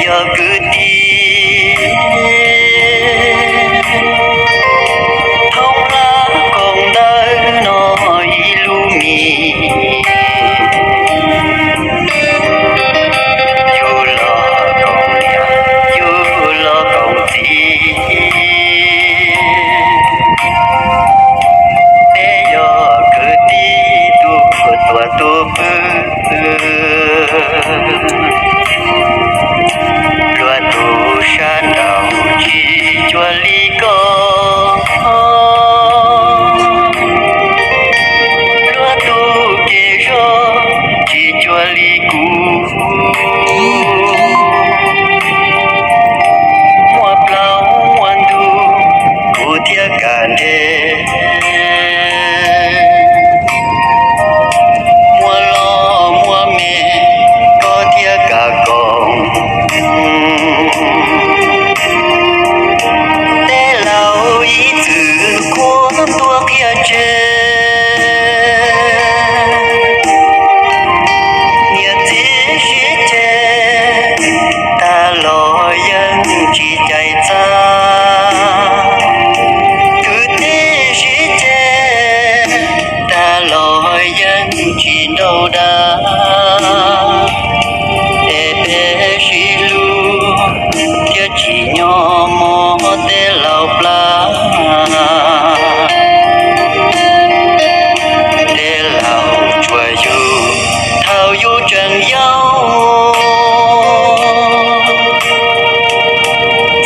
Cov kwv tij, thoob lab koom ntawv no ib lub mis, yug los koom niam, yug los koom txiv. Peb yog kwv tij tus tuam tus pwg, luag tus sab nraud tsis cuag li koj, luag tus kev zog tsis cuag li kuv. Muaj plaub muaj ntug, kuv thiaj kam nres, muaj loj muaj me, koj thiaj kam koom. Tej laus ib txwm qhuab tuaj qhia tseg, niam txiv sib ceg, tag los yeej tsis cais txaj. Kwv tij sib ceg, tag los yeej tsis nrau dag. Es peb sib hlub thiaj tsim nyog mob tej laus plab. Tej laus tsuas yug thaum yus tseem yau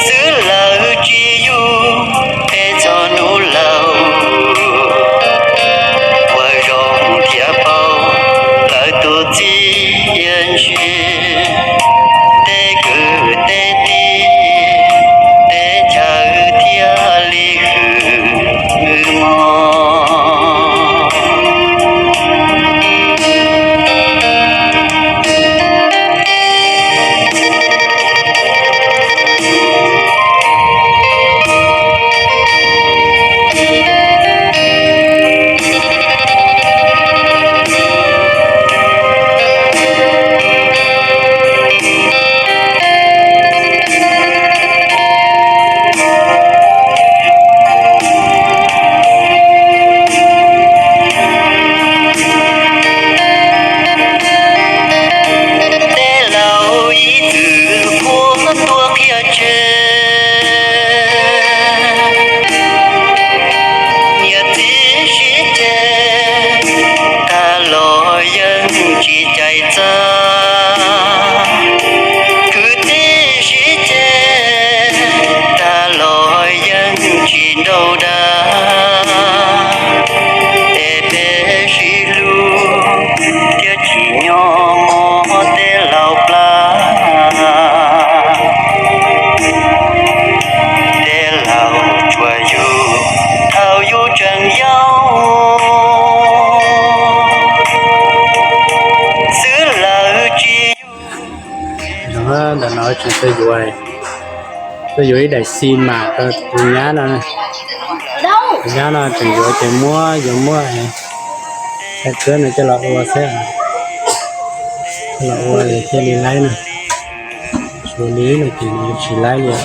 xwb, lawv tsis yug peb txog hnub laus. Ua zoo thiab paub lawv tus txiaj ntsig, tej kwv tej tij, teb chaws thiaj li hwm mos. Tej laus ib txwm qhuab tuaj qhia tseg, niam txiv sib ceg, tag los yeej tsis cais txaj. Kwv tij sib ceg, tag los yeej tsis nrau dag. Es peb sib hlub thiaj tsim nyog mob tej laus plab. Tej laus tsuas yug thaum yus tseem yau xwb, lawv tsis yug. Ntawm no tseem tuaj yuav, tuaj yuav ib daim xi mas rau tus nyab no. Tus nyab no tseem yuav ces muab, yuav muab daim txuab no coj los ua xwb, coj los ua thiaj li laib no. Tsis ua li no ces nws tsis laib li.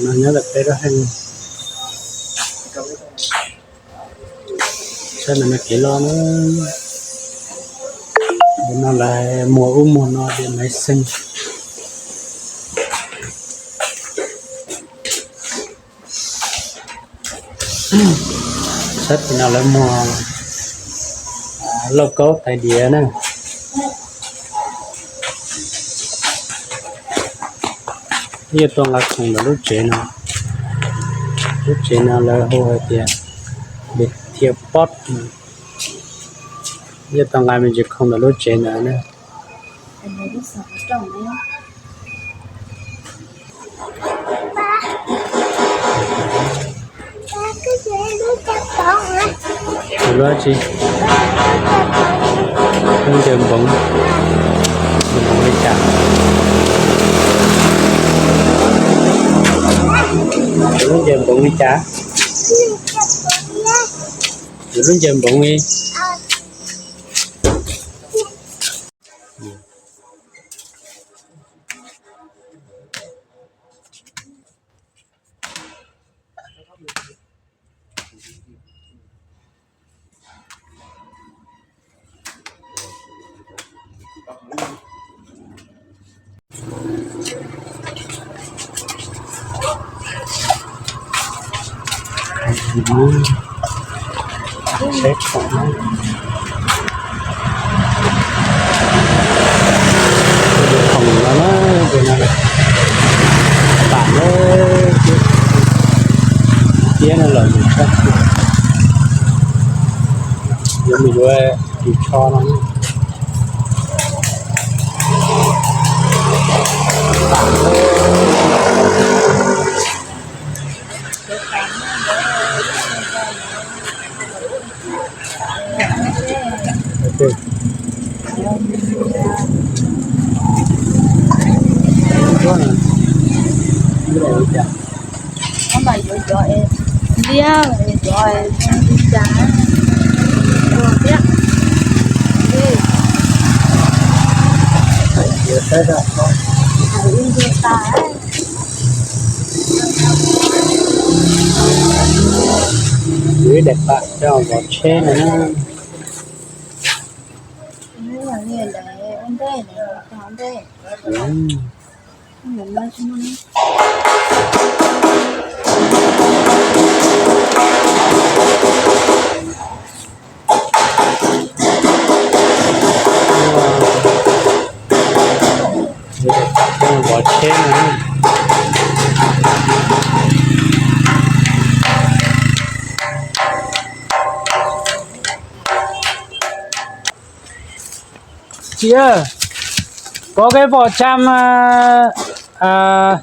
No nyob ntawm peb lub heej, saib ntawm no kev loj na. Ntawm no lawv muag ub muag no tias maiv xeej. Sab tim no lawv muag lauj kaub tais diav na. Yuav tuaj nqa khoom ntawm lub tsev no. Lub tsev no lawv hu hais tias Thiaj Pob. Yuav tuaj nqa me ntsis khoom ntawm lub tsev ntawd na. Tus lub tsis Lub ncaws npoov, ncaws npoov li cas? Lub ncaws npoov li cas? Lub ncaws npoov li. Khoom no na, tam lawm, tiab no lawm, yuav mus yuav tus tsho no. Liab, cov li cas thiab? Ib daim pam coj vov tsheb no na. Vov tsheb no. Chị ơi, có cái vỏ chăm, à, à,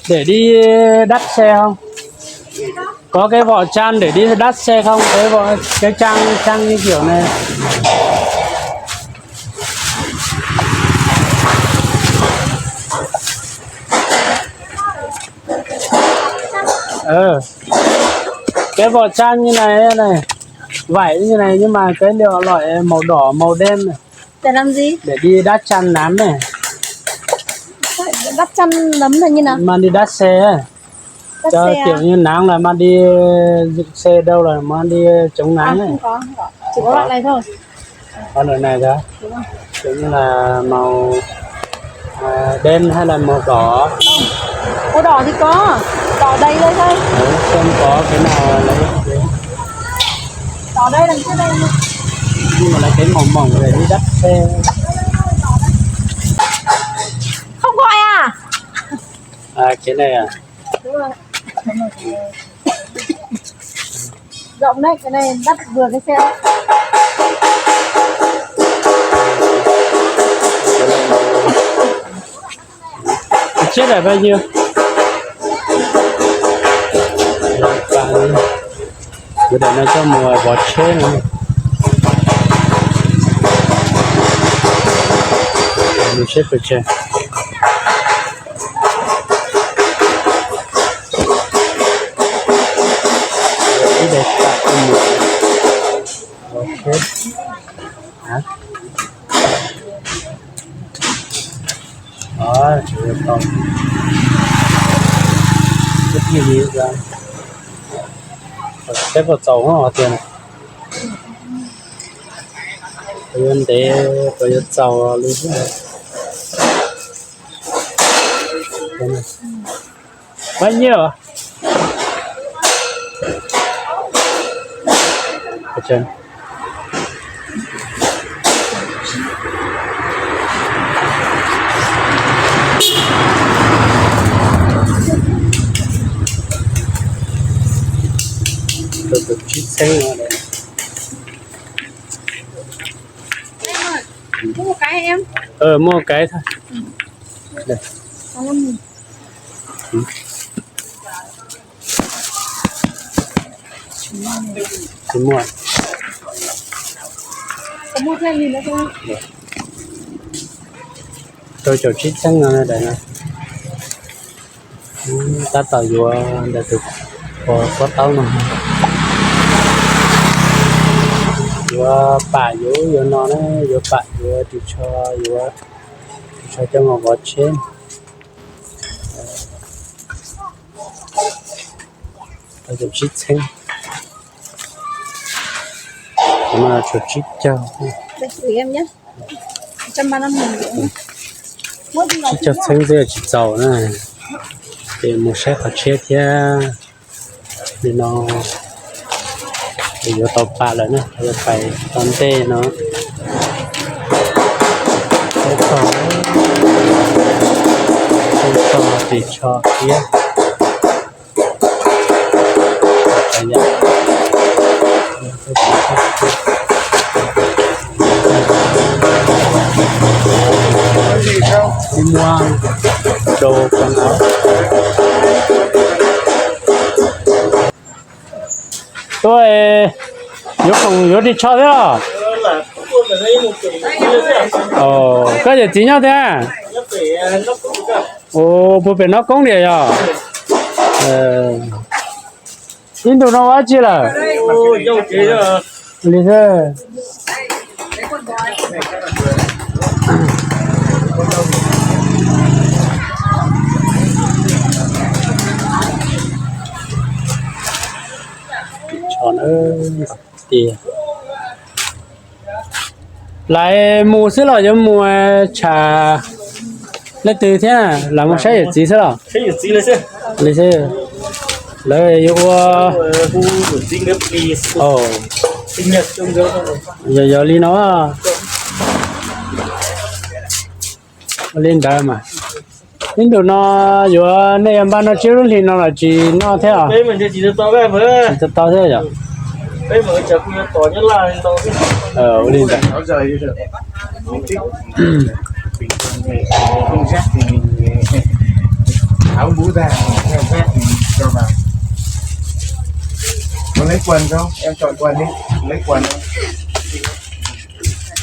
để đi đắt xe không? Có cái vỏ chăn để đi đắt xe không? Cái vỏ, cái chăn, chăn như kiểu này. Ờ. Cái vỏ chăn như này, này. Vải như này nhưng mà cái lọ loại màu đỏ, màu đen này. Để làm gì? Để đi đắp chăn nắng này. Đắp chăn ấm là như nào? Mang đi đắt xe ấy. Đắt cho xe kiểu à? Như nắng là mang đi, ờ, dựng xe đâu là mang đi, ờ, chống nắng à, này. Không có, không có. Chỉ có loại này thôi. Có loại này hả? Đúng rồi. Kiểu như là màu, à, đen hay là màu đỏ? Màu đỏ thì có. Đỏ đầy lên thôi. Đấy, xem có cái nào lấy cái. Đỏ đây, đằng trước đây. Nhưng mà lấy cái mỏng mỏng để đi đắp xe. Không gọi à? À, cái này à? Đúng rồi. Rộng đấy, cái này đắt vừa cái xe. Chiếc này bao nhiêu? Cái này nó cho mùa vỏ chết nữa. Mình xếp vào trên. Cái này tặng cho mùa vỏ chết. Hả? Đó, chỉ còn. Rất nhiều gì ra. Xếp vào chậu nó tiền. Tôi ăn để tôi cho chậu luôn. Bao nhiêu? Ở trên. Tôi được chín xíu nữa đây. Mua một cái em. Ờ, mua một cái thôi. Đây. Sáu mươi nghìn. Ừ. Chín mươi. Rau caum tsib txheeb no na daim no. Tab tom yuav ntawm tus pos pob taub no. Yuav pam yuav ub yuav no na, yuav pam yuav ris tsho, yuav ris tsho coj mus vov tsheb. Rau caum tsib txheeb. Tshuav tsib caug, tsib caug txheeb twb tsis txaus na. Ces mus saib qhov tshiab thiab. Li no yuav tau pam lawm na, yuav pais tau ntej no. Saib txog, saib txog ris tsho thiab. Muab rau tuaj, yuav khoom yuav ris tsho thiab los? Koj yawm txiv nyob thiab? Ua puag pem no koob diam yog? Ib ntus no ua dab tsi lawm? Li xwb. Lawv mus xwb los yuav mus tsham leej twg thiab? Lawv mus saib yawm txiv xwb los? Li xwb. Lawv yuav ua, yog yog li no. Ua li ntawd mas. Ib ntus no yuav, nej yuav npaj noj tsiab lub hlis no los tsis noj thiab os? Tsis tau tau thiab yom? Ua li ntawd.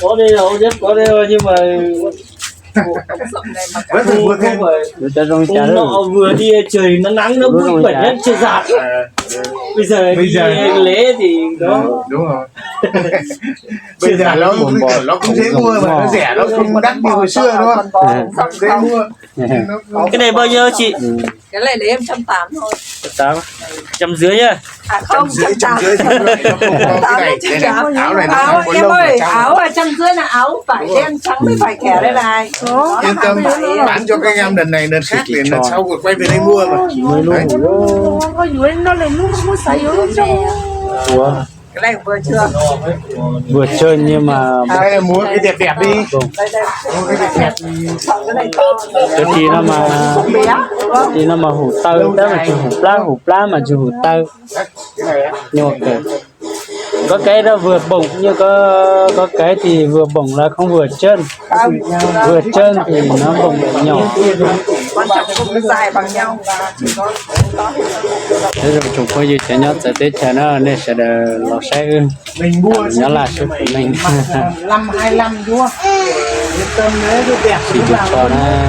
Có đây là ô nhất, có đây là, nhưng mà Ua, cov zoo li cas? Hôm nọ vừa đi trời nó nắng nó bụi bẩn nhất chưa giặt. Bây giờ đi lễ thì nó Đúng rồi. Bây giờ nó, nó cũng dễ mua mà, nó rẻ, nó không đắt như hồi xưa đúng không? Dễ mua. Cái này bao nhiêu chị? Cái này lấy em trăm tám thôi. Trăm tám. Trăm rưỡi nhá. À không, trăm tám. Trăm rưỡi, trăm rưỡi. Áo này nó Áo, em ơi, áo là trăm rưỡi là áo vải đen trắng với vải kẻ đây này. Yên tâm, bán cho các em đợt này, đợt khác thì đợt sau còn quay về đây mua mà. Đấy. Ôi, nó lại mua, mua sấy áo cho. Ủa? Cái này vừa chưa? Vừa chưa nhưng mà Đây là mua cái đẹp đẹp đi. Mua cái đẹp đẹp đi. Chọn cái này to. Cái gì nó mà, cái gì nó mà hủ tơi, tớ mà chưa hủ plá, hủ plá mà chưa hủ tơi. Cái này á. Nhưng mà kệ. Có cái đó vừa bụng nhưng có, có cái thì vừa bụng là không vừa chân. Vừa chân thì nó bụng lại nhỏ. Quan trọng không có dài bằng nhau và chỉ có, có Thế rồi, tsoom phooj ywg cov nyob txawv teb chaws na, nej sawv daws los saib wb, nyob Laj sib pum neeg. Sim tus tso na.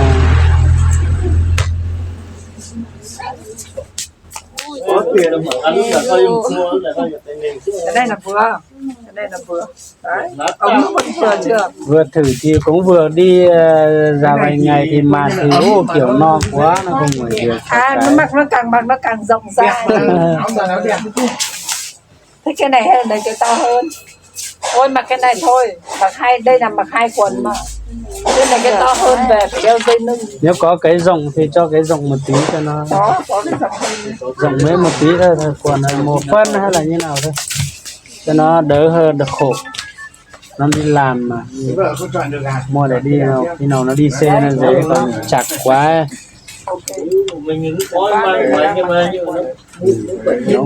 Cái này là vừa. Cái này là vừa. Đấy. Ống nó vẫn vừa chưa? Vừa thử thì cũng vừa đi, ờ, dạo vài ngày thì mà thử, ô, kiểu no quá nó không vừa được. À, nó mặc nó càng mặc nó càng rộng ra. Thích cái này hơn, này cái to hơn. Thôi mặc cái này thôi, mặc hai, đây là mặc hai quần mà. Cái này cái to hơn về phải đeo dây lưng. Nếu có cái rộng thì cho cái rộng một tí cho nó Có, có cái rộng hơn. Rộng với một tí thôi, thôi quần này một phân hay là như nào thôi. Cho nó đỡ hơn, đỡ khổ. Nó đi làm mà. Mua để đi, khi nào nó đi xe nó dễ, còn chặt quá. Mình có mang ngoài nhưng mà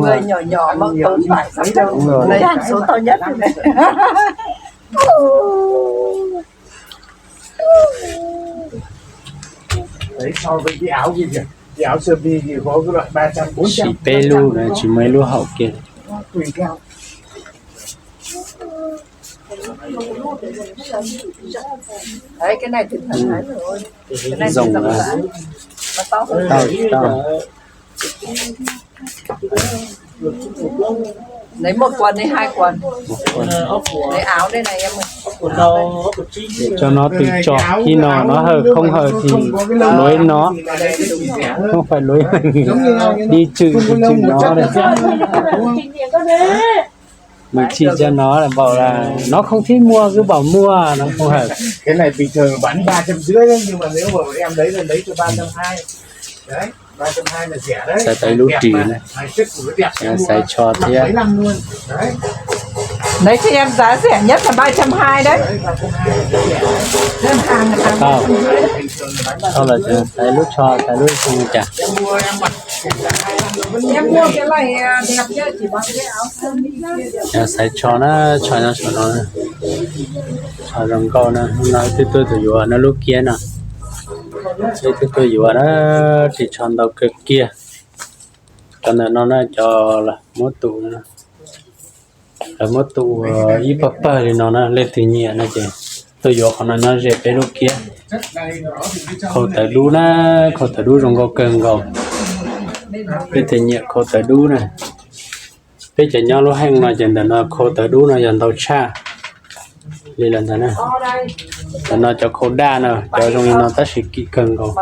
Người nhỏ nhỏ mà tốn phải sắm chắc. Đúng rồi. Lấy hàng số to nhất rồi này. Đấy, so với cái áo kia kìa. Cái áo sơ mi thì có cái loại ba trăm, bốn trăm, Sim peb lub na, tsis muaj ib lub haum kiag. Tùy theo. Zoo, tau tau. Nws muaj kuas, nws hais kuas, nws aav, nws aav. Cov no twb tso ib no, no hawm khoob hawm ces luav no, khoob fais luav, dib tswm dib tswm no. Nws tsim cov no npaum las no khoob thib muaj, wb pom muaj no khoob hawm. Xaiv tau ib lub ris na, xaiv tsho thiab. Tau los xaiv lub tsho, xaiv lub xyoo cas. Xaiv tsho na, tsho nyob saum no, tsho zoo nkauj na. Hnub no wb twb tuaj tus yuav no lub kiab no, wb twb tuaj yuav na, ris tsho ntau kawg kiag. Cov ntawm no na cov muab tus, lawv muab tus ib pawg pawg li no na, leej twg nyiam no ces tuaj yuav qhov no nyob ze peb lub kiab. Khau tawv dub na, khau tawv dub zoo nkauj kawg nkaus. Leej twg nyiam khau tawv dub na, peb cov nyob lub heej no ces ntawm no khau tawv dub no yog ntau tshaj li lawm ntag na. Ntawm no cov khau daj no cov zoo li no tab sis kim kawg nkaus,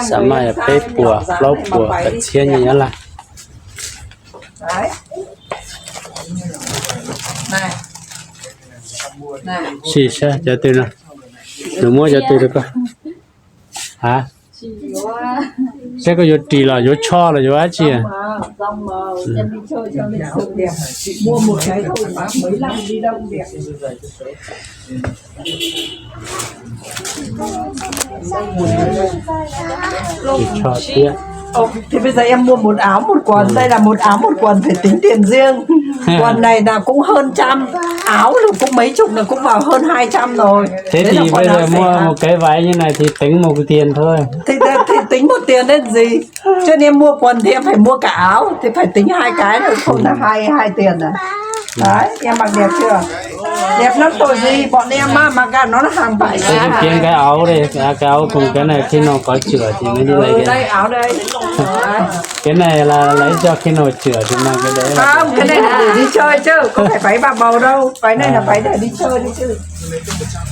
xav maj yog peb puas plaub puas tawm txhiab nyiaj Nyab Laj. Sim saib cov twg no, nws muab cov twg rau koj. Ha, saib koj yuav ris los yuav tsho los yuav dab tsi? Ris tsho thiab. Thì bây giờ em mua một áo, một quần. Đây là một áo, một quần phải tính tiền riêng. Quần này là cũng hơn trăm, áo là cũng mấy chục, là cũng vào hơn hai trăm rồi. Thế thì bây giờ mua một cái váy như này thì tính một tiền thôi. Thì, thì tính một tiền nên gì? Cho nên mua quần thì em phải mua cả áo, thì phải tính hai cái nữa, không là hai, hai tiền à. Đấy, em mặc đẹp chưa? Đẹp lắm rồi gì, bọn em mà, mà cả nó là hàng vải. Thế thì kiếm cái áo đi, à, cái áo cùng cái này khi nào có chửa thì mới đi lấy cái. Đây, áo đây. Đấy. Cái này là lấy cho khi nào chửa thì mang cái đấy là. Không, cái này là để đi chơi chứ, có phải váy bà bầu đâu. Váy này là váy để đi chơi đi chứ.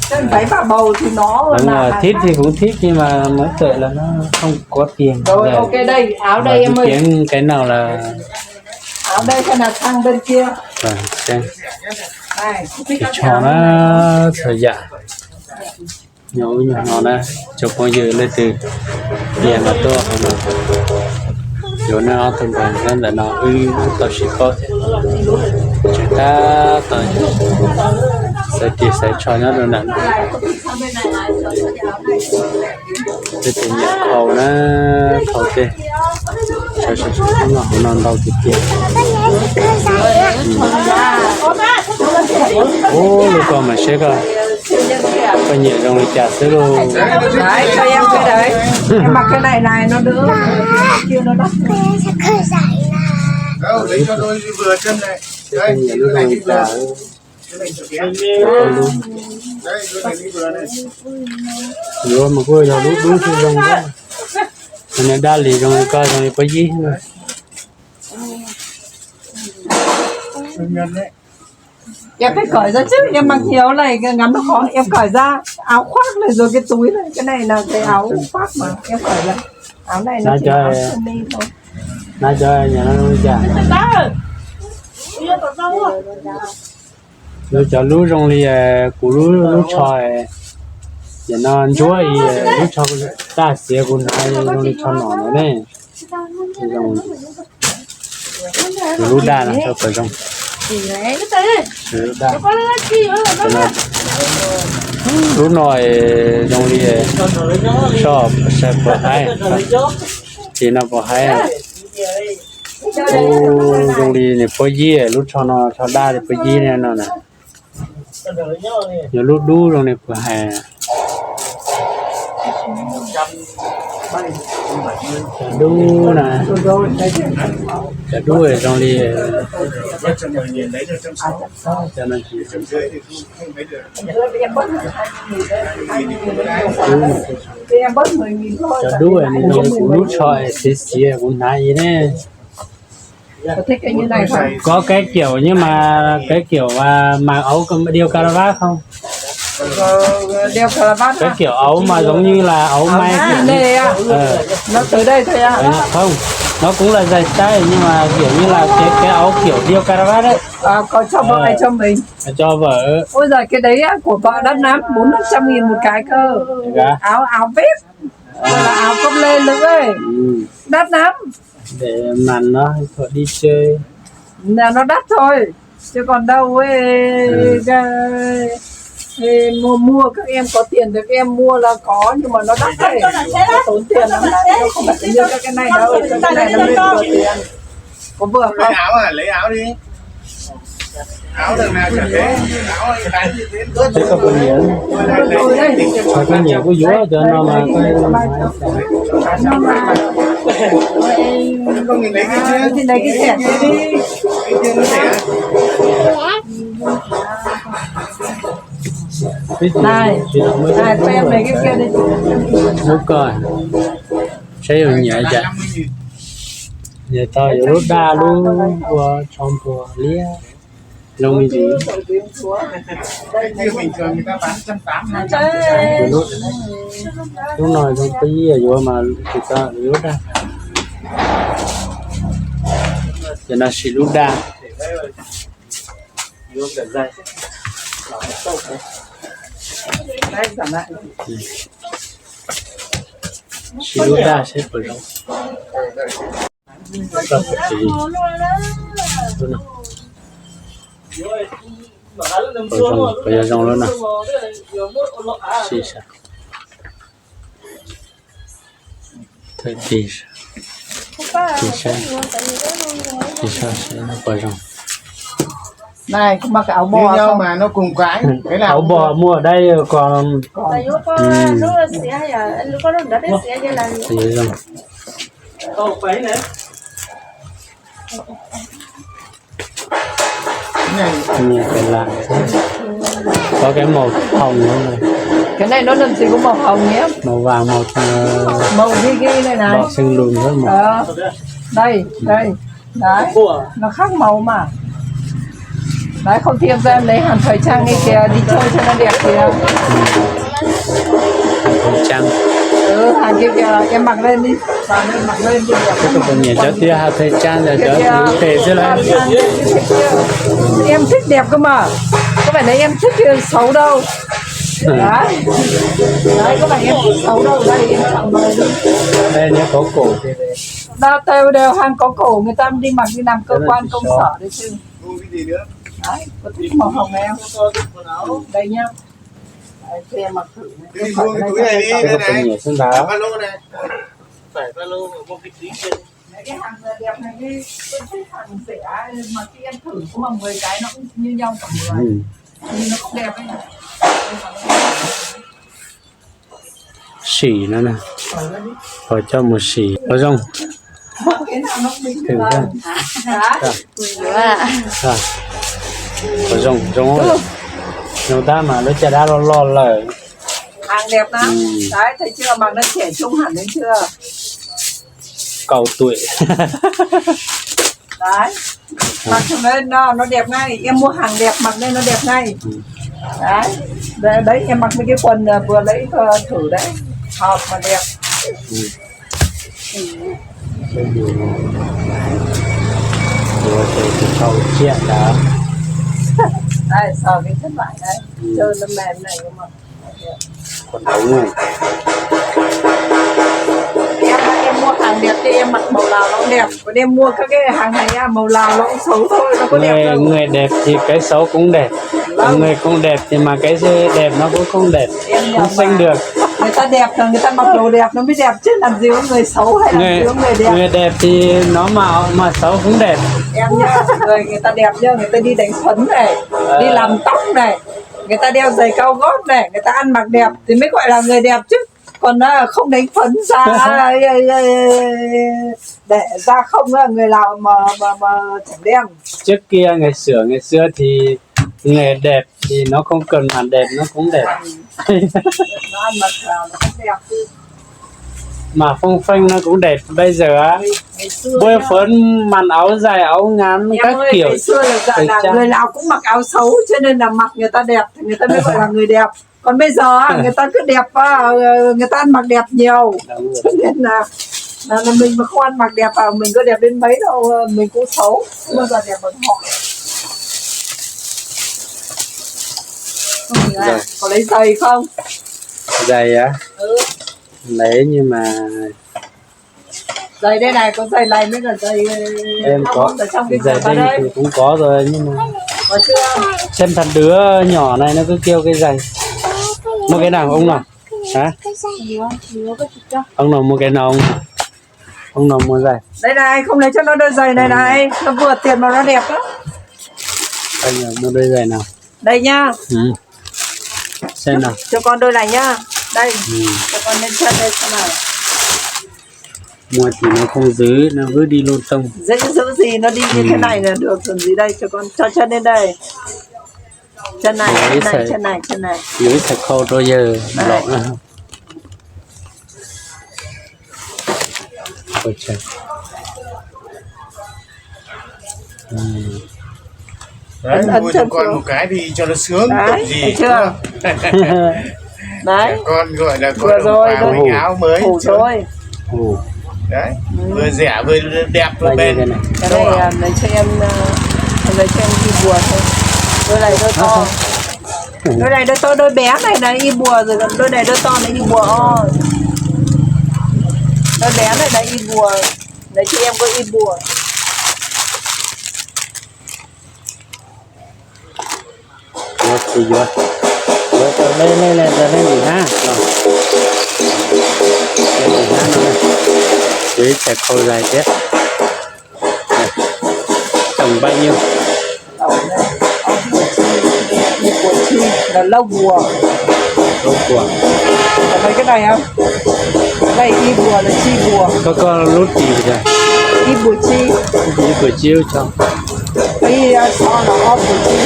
Chứ váy bà bầu thì nó là, là thít thì cũng thít nhưng mà nói tệ là nó không có tiền. Rồi, ok, đây, áo đây em ơi. Kiếm cái nào là Áo đây hay là sang bên kia? Vâng, xem. Này, không biết các cháu nó thời gian. Nyob ub nyob no na, cov phooj ywg leej twg tias no tuaj hauv no, yuav nej ob tug npawg nyob ntawm no wb tau sib paub thiab. Tseem tab tom xaiv ris xaiv tsho nyob rau nram no. Tej tus nyiam khau na, khau tej, sawv sawv sawv no hauv no ntau tiag tiag. Ub, lub ko mas seb koj, koj nyiam zoo li cas xwb lauj. Đấy, cho em cái đấy. Em mặc cái này này, nó đỡ. Kia nó đắt. Seb koj nyiam lub zoo li cas. Yuav mas kuj yog lub dub thiaj zoo. Nws daj li zoo li koj zoo li puab yib. Em phải cởi ra chứ, em mặc nhiều này, ngắm nó khó, em cởi ra. Áo khoác này rồi cái túi này, cái này là cái áo khoác mà, em cởi ra. Áo này nó chỉ là áo sơ mi thôi. Nab cov nyiam no li cas? Lub cov lub zoo li kuv lub, lub tsho, yam no ntsuab li lub tsho taj xiav kuv hnav zoo li tsho nom no ne. Zoo, kuv lub daj no tsho puas zoo? Lub daj. Lub no zoo li tsho sai puas haib, ces no puas haib. Ub, zoo li nws puab yib, lub tsho no tsho daj li puab yib no na. Yog lub dub zoo li puas hais. Cov dub na, cov dub zoo li, cov no tsis, cov dub nws zoo li kuv lub tsho es xiv xiv kuv hnav li ne. Có cái kiểu nhưng mà cái kiểu mà, mà ấu điêu cà vạt không? Cái kiểu ấu mà giống như là ấu may kiểu này. Ờ. Nó từ đây thôi à? Ờ, không, nó cũng là giày tay nhưng mà kiểu như là cái cái ấu kiểu điêu cà vạt đấy. À, còn cho vợ hay cho mình? Cho vợ. Ôi giời, cái đấy á, của vợ đắt lắm, bốn năm trăm nghìn một cái cơ. Áo, áo vest. Áo cốc lê nữa ấy. Đắt lắm. Để màn nó đi chơi. Là nó đắt thôi. Chứ còn đâu ấy, ê, mua mua các em có tiền thì các em mua là có, nhưng mà nó đắt đấy. Nó tốn tiền lắm đấy, nó không phải như các cái này đâu, các cái này nó mới vừa tiền. Có vừa không? Lấy áo à, lấy áo đi. Áo đằng nào chả thế, áo anh bán như thế. Thế có bao nhiêu? Có bao nhiêu có dúa cho nó mà có. Không thì lấy cái kia. Thì lấy cái rẻ kia đi. Cái kia nó rẻ. Này, này, cho em lấy cái kia đi. Lub ko, saib yuav nyiam cas. Nyiam tau yuav lub daj lub ua tsho npua liab. Zoo li ntsis. Lub no zoo pib yuav mas tsis tau yuav daj. Cov no siv lub daj. Siv lub daj seb puas zoo. Puas zoo, puas yog zoo lub no. Sim saib. Thawj tig, tig saib, tig saib seb puas zoo. Áo bò mua ở đây còn. Tig zoo. Nhìn cái lạ. Có cái màu hồng nữa này. Cái này nó làm gì có màu hồng nhé. Màu vàng, màu, ờ, màu ghi ghi này này. Đỏ sưng lùn rất màu. Ờ. Đây, đây. Đấy. Nó khác màu mà. Đấy, không thì em ra em lấy hàng thời trang đi kìa, đi chơi cho nó đẹp kìa. Thời trang. Ừ, hàng kia kìa, em mặc lên đi. Và em mặc lên đi. Thế còn nhiều cháu tia hàng thời trang rồi cháu kìa, tia xíu là. Em thích đẹp cơ mà. Có phải là em thích xấu đâu. Đấy. Đấy, có phải em thích xấu đâu. Đây, em chọn màu đi. Đây, nếu có cổ thì đẹp. Đa tèo đều hàng có cổ, người ta đi mặc đi làm cơ quan công sở đấy chứ. Đấy, có thích màu hồng này không? Đây nhá. Đấy, cho em mặc thử này. Không khỏi cái này cho em. Cái này này. Cái này. Phải ba lô mua cái tí kia. Mấy cái hàng đẹp này đi, tôi thích hàng rẻ, mà khi em thử cũng mà mười cái nó cũng như nhau cả mười. Ừ. Nhìn nó không đẹp ấy. Sim no na, ho coj mus sim ua zoo. Ua zoo, zoo, zoo tab mas lub caj dab loj loj lawm. Hàng đẹp lắm. Đấy, thấy chưa? Mặc nó trẻ trung hẳn lên chưa? Cầu tuổi. Đấy. Mặc thử đây, nó, nó đẹp ngay. Em mua hàng đẹp, mặc đây nó đẹp ngay. Đấy. Đấy, đấy, em mặc mấy cái quần, à, vừa lấy, ờ, thử đấy. Hợp mà đẹp. Ui. Ui. Ui, ui, ui, sau tsiaj ntawd. Đây, so cái chất vải đây. Ui. Trơn nó mềm này, đúng không? Còn đúng này. Em, em mua hàng đẹp thì em mặc màu nào nó cũng đẹp. Còn em mua các cái hàng này á, màu nào nó cũng xấu thôi, nó có đẹp đâu. Người, người đẹp thì cái xấu cũng đẹp. Vâng. Người không đẹp thì mà cái đẹp nó cũng không đẹp. Em không xứng được. Người ta đẹp là người ta mặc đồ đẹp nó mới đẹp chứ làm gì có người xấu hay làm gì có người đẹp. Người đẹp thì nó mà mà xấu cũng đẹp. Em nhá, người người ta đẹp nhá, người ta đi đánh phấn này, đi làm tóc này, người ta đeo giày cao gót này, người ta ăn mặc đẹp thì mới gọi là người đẹp chứ. Còn, à, không đánh phấn da, da không, người Lào mà, mà, mà chẳng đen. Trước kia ngày xưa, ngày xưa thì người đẹp thì nó không cần màn đèn nó cũng đẹp. Nó ăn mặc vào nó cũng đẹp chứ. Mà phông phanh nó cũng đẹp bây giờ á. Ngày xưa bôi nhá. Phấn, màn áo dài, áo ngắn, em các ơi, kiểu. Ngày xưa là, thời là trang. Người Lào cũng mặc áo xấu cho nên là mặc người ta đẹp thì người ta mới gọi là người đẹp. Còn bây giờ á, người ta cứ đẹp, à, người ta ăn mặc đẹp nhiều. Đúng rồi. Cho nên là, là, là mình mà không ăn mặc đẹp vào, mình có đẹp đến mấy đâu, mình cũng xấu. Không bao giờ đẹp bằng họ. Không thì là, rồi. Có lấy giày không? Giày á? Ừ. Lấy nhưng mà Giày đây này, có giày này mới cả giày, em có, ở trong cái giày giày đây đây. Thì cũng có rồi nhưng mà có chưa? Xem thằng đứa nhỏ này nó cứ kêu cái giày. Mua cái nào ông nào? Hả? Ông nào mua cái nào ông? Ông nào mua giày? Đây này, không lấy cho nó đôi giày này này, nó vừa tiện mà nó đẹp lắm. Anh nào mua đôi giày nào? Đây nhá. Ừ. Xem nào. Cho con đôi này nhá. Đây. Ừ. Cho con lên chân đây xem nào. Mua thì nó không giữ, nó cứ đi lung tung. Dễ giữ gì, nó đi như thế này là được, còn gì đây, cho con cho chân lên đây. Chân này, chân này, chân này, chân này. Yuav ib txhais khau rau yawg lom na. Ôi trời. Ừ. Đấy, mua cho con một cái đi cho nó sướng, đấy, còn gì, thấy chưa? Đúng không? Đấy. Con gọi là có đồng quà, áo mới. Phủ rồi. Phủ. Đấy, ừ, vừa rẻ vừa đẹp vừa bền. Cái này, à, lấy cho em, à, lấy cho em đi bùa thôi. Đôi này đôi to. Đôi này đôi to, đôi bé này là y bùa rồi, còn đôi này đôi to là y bùa thôi. Đôi bé này là y bùa. Lấy cho em có y bùa. Yuav tsis yuav. Yuav tau lej lej lej tau lej lwm hab no. Lej lwm hab no na. Yuav ib txhais khau zais thiab. Tổng bao nhiêu? Tổng này, ông Bùa Chi, là Lâu Bùa. Lâu Bùa. Còn mấy cái này không? Cái này Y Bùa là Chi Bùa. Có, có lút gì kìa? Y Bùa Chi. Y Bùa Chi cho. Cái, à, so là O Bùa Chi.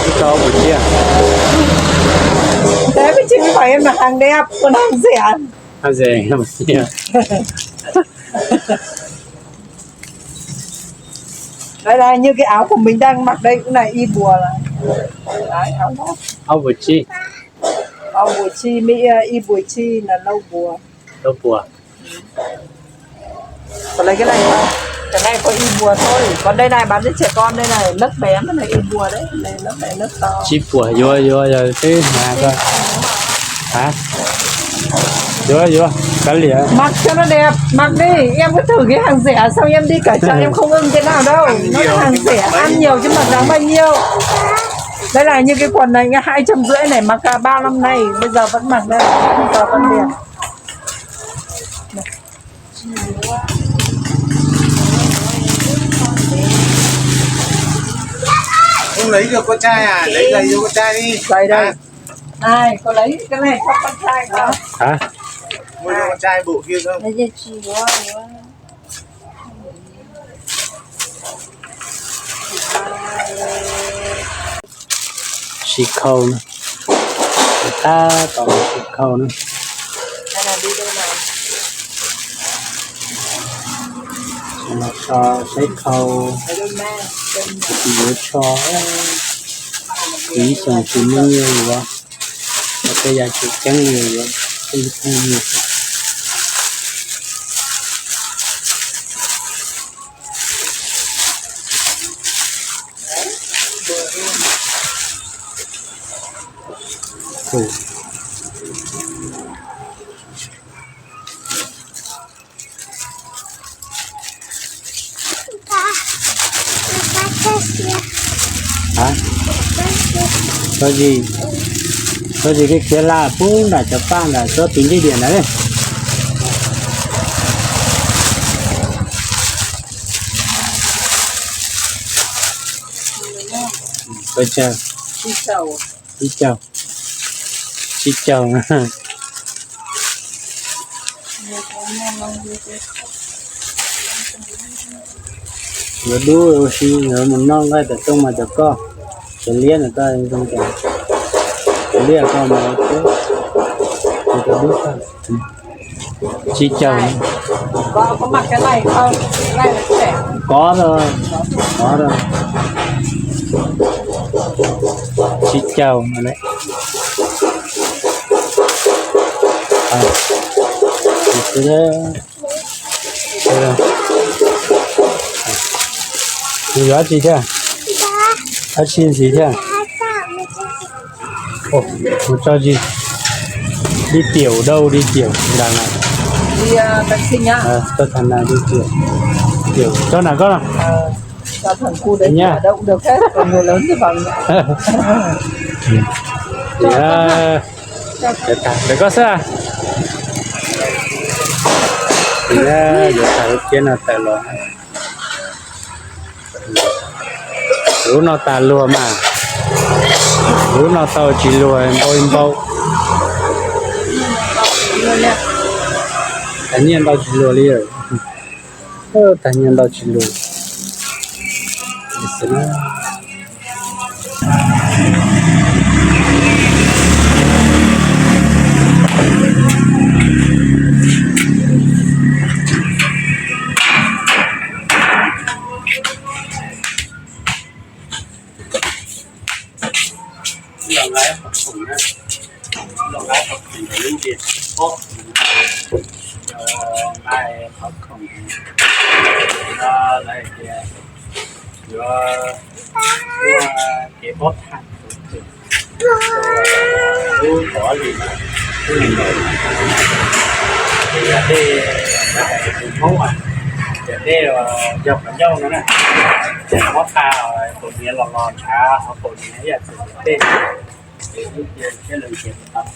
Cái cho Bùa Chi à? Thế mới chứ không phải em là hàng đẹp, còn hàng rẻ. Hàng rẻ, hàng rẻ. Đây là như cái áo của mình đang mặc đây, cũng là Y Bùa là. Đấy, áo đó. Áo Bùa Chi. Áo Bùa Chi, Mỹ, ờ, Y Bùa Chi là Lâu Bùa. Lâu Bùa. Còn lấy cái này không? Cái này có Y Bùa thôi. Còn đây này bán cho trẻ con đây này, lớp bé mà là Y Bùa đấy. Này, lớp bé, lớp to. Chi Bùa, yuav, yuav, yuav, cái mà coi. Hả? Yuav, yuav, có lẽ. Mặc cho nó đẹp, mặc đi. Em cứ thử cái hàng rẻ xong em đi cả chợ em không ưng cái nào đâu. Nó là hàng rẻ, ăn nhiều chứ mặc đáng bao nhiêu. Đây là như cái quần này nghe hai trăm rưỡi này, mặc cả bao năm nay, bây giờ vẫn mặc đây, bây giờ vẫn đẹp. Không lấy được con trai à? Lấy giày cho con trai đi. Giày đây. À. Này, con lấy cái này cho con trai con. Hả? Mua cho con trai bộ kia không? Lấy giày chỉ của. Xi khau na. Tab tom xi khau na. Los so saib khau. Yuav so ib xyoos tsis muaj nyiaj yuav, tej yam tsis ceeb li yuav tej phooj ywg. Hả? Có gì? Có gì cái kia la pú nda cho pa nda cho tính cái điện đấy. Có chào. Xin chào. Xin chào. Xin chào. Yuav dub ua si yuav mus noj nqaij tom rooj mas cov koj, cov liab ntawm koj zoo cas, cov liab koj mas cov dub koj. Tsib caug. Kov rau, kov rau. Tsib caug no lawm. Nws yuav dab tsi thiab? Dab tsi ntxiv thiab? Mus tso dib tiam dau dib tiam nrad na. Toj tha na dib tiam. Tiam tso na koj. Tiam. Tiam, ntawm koj xwb. Tiam, yuav tag lub kiab no tawm los. Lub no tas luag mas, lub no tau tsis luag npau npau. Tag nyiaj ntau tsis luag li, tag nyiaj ntau tsis luag. Los nqa qhov khoom na, los nqa qhov khoom ntawm lub ntsia pob, nqa qhov khoom no lawv hais tias yuav muaj kev paub tha lub qhov li lub neeg no, ces yog tej tus Hmoob, yog tej yog qhov ncauj no na, ces paub tha, kaus hniav los los ntshav, ho kaus hniav ib yam txwm tej, ces lub cia thiab lub cia tau.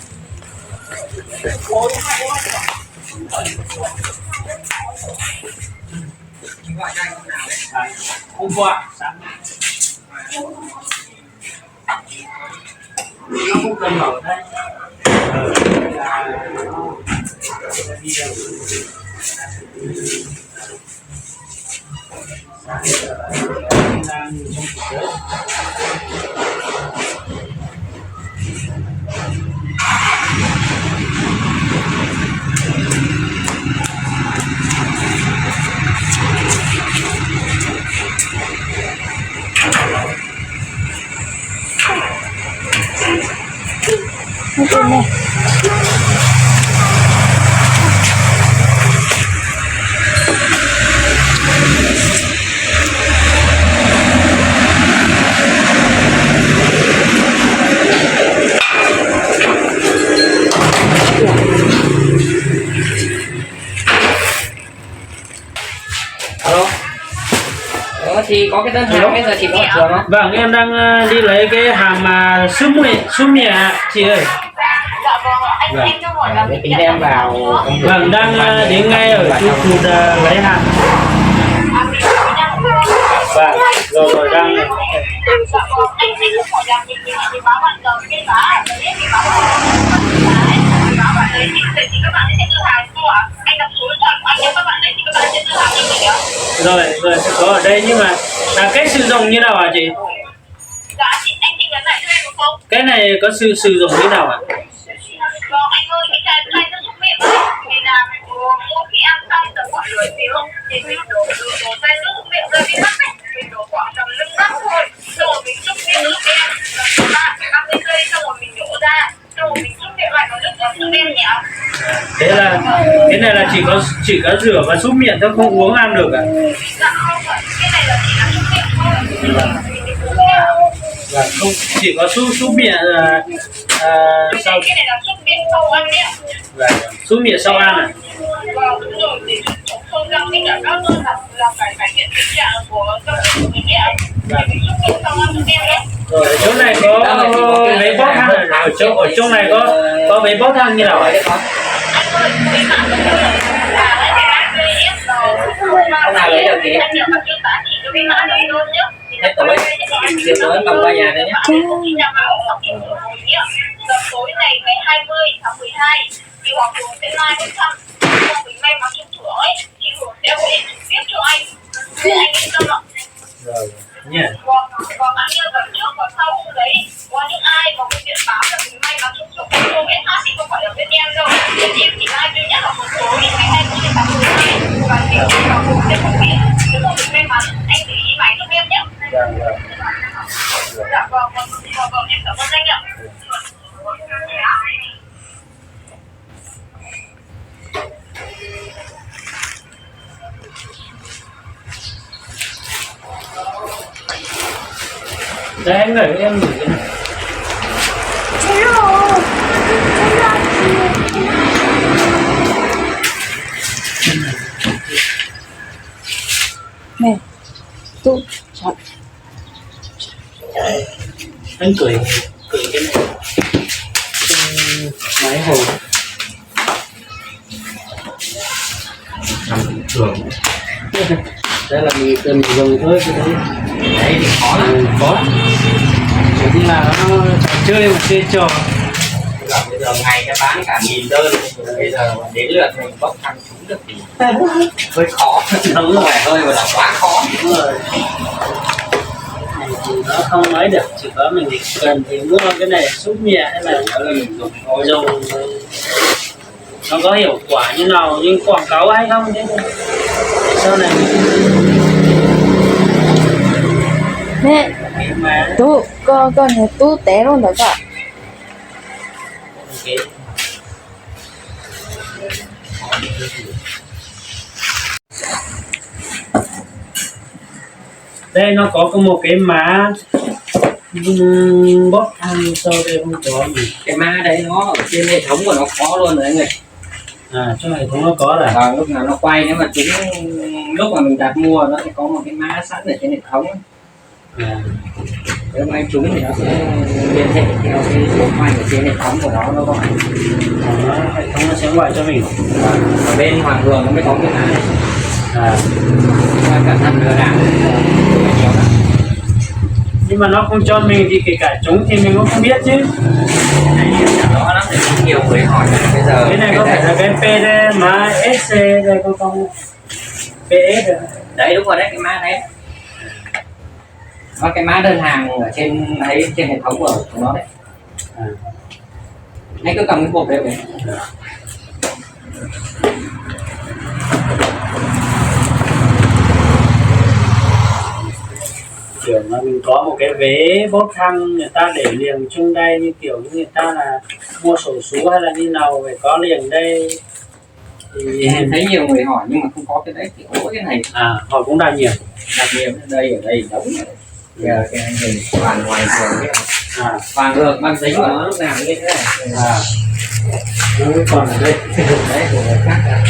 Alo. Alo. Vâng, em đang, ờ, đi lấy cái hàng mà súp miệng, súp miệng ạ, chị ơi. Vâng. Vâng, đang, ờ, đến ngay ở khu vực, ờ, lấy hàng. Vâng, rồi, rồi, đang. Rồi, rồi, có ở đây nhưng mà, à, cách sử dụng như nào hả chị? Cái này có sự sử dụng như nào ạ? Thế là cái này là chỉ có chỉ có rửa và súc miệng thôi, không uống ăn được à? Là không, chỉ có súc súc miệng là, à, sau. Là súc miệng sau ăn à? Rồi, ở chỗ này có mấy bó thang à? Ở chỗ, ở trong này có có mấy bó thang như nào ạ? Ông nào lấy được chị? Cái túi, cái túi cầm qua nhà đây nhé. Cái túi này ngày hai mươi tháng mười hai, thì họ cũng sẽ mai đến thăm. Rồi, nha. Vâng, vâng. Đấy, em gửi em gửi. Này, tụi Anh gửi, gửi cái này. Máy hồi. Thường. Đấy là mình cần dùng thôi cái đấy. Đấy thì khó lắm. Ừ, khó lắm. Kiểu như là nó trò chơi mà chơi trò. Bây giờ ngày nó bán cả nghìn đơn, bây giờ đến lượt mình bốc thăm trúng được thì hơi khó. Đúng rồi, hơi mà là quá khó. Đúng rồi. Này thì nó không nói được, chỉ có mình cần thì mua cái này súc miệng hay là dùng nó có hiệu quả như nào, nhưng quảng cáo hay không thế thôi. Sau này mình... Nè, mà tub, koj, koj niag tub tev lub ntawd koj. Ok. Đây nó có, có một cái mã, ừm, bốc thăm cho đây không có nhỉ? Cái mã đấy nó ở trên hệ thống của nó có luôn rồi anh ơi. À, trong hệ thống nó có rồi. Vâng, lúc nào nó quay, nếu mà trúng, lúc mà mình đặt mua nó sẽ có một cái mã sẵn ở trên hệ thống. À. Nếu mà anh trúng thì nó sẽ liên hệ theo cái số quay ở trên hệ thống của nó, nó gọi. Nó, hệ thống nó sẽ gọi cho mình. Vâng. Ở bên Hoàng Đường nó mới có cái mã này. À. Các thằng lừa đảo nhiều lắm. Nhưng mà nó không cho mình thì kể cả trúng thì mình cũng không biết chứ. Cái này nó lắm thì cũng nhiều người hỏi bây giờ. Cái này có phải là cái P D mà S C đây không, không? P S đây. Đấy, đúng rồi đấy, cái mã đấy. Có cái mã đơn hàng ở trên đấy, trên hệ thống của chúng nó đấy. À. Anh cứ cầm cái hộp đấy về. Kiểu mà mình có một cái vế bốc thăm, người ta để liền chung đây, như kiểu như người ta là mua sổ số hay là như nào phải có liền đây. Thì em thấy nhiều người hỏi nhưng mà không có cái đấy thì ố cái này. À, họ cũng đặt nhiều. Đặt nhiều, đây, ở đây đóng. Giờ cái hình toàn ngoài thường thế. À. Toàn được bằng giấy của nó lúc nào cũng như thế này. À. Nó còn ở đây. Đấy, của người khác là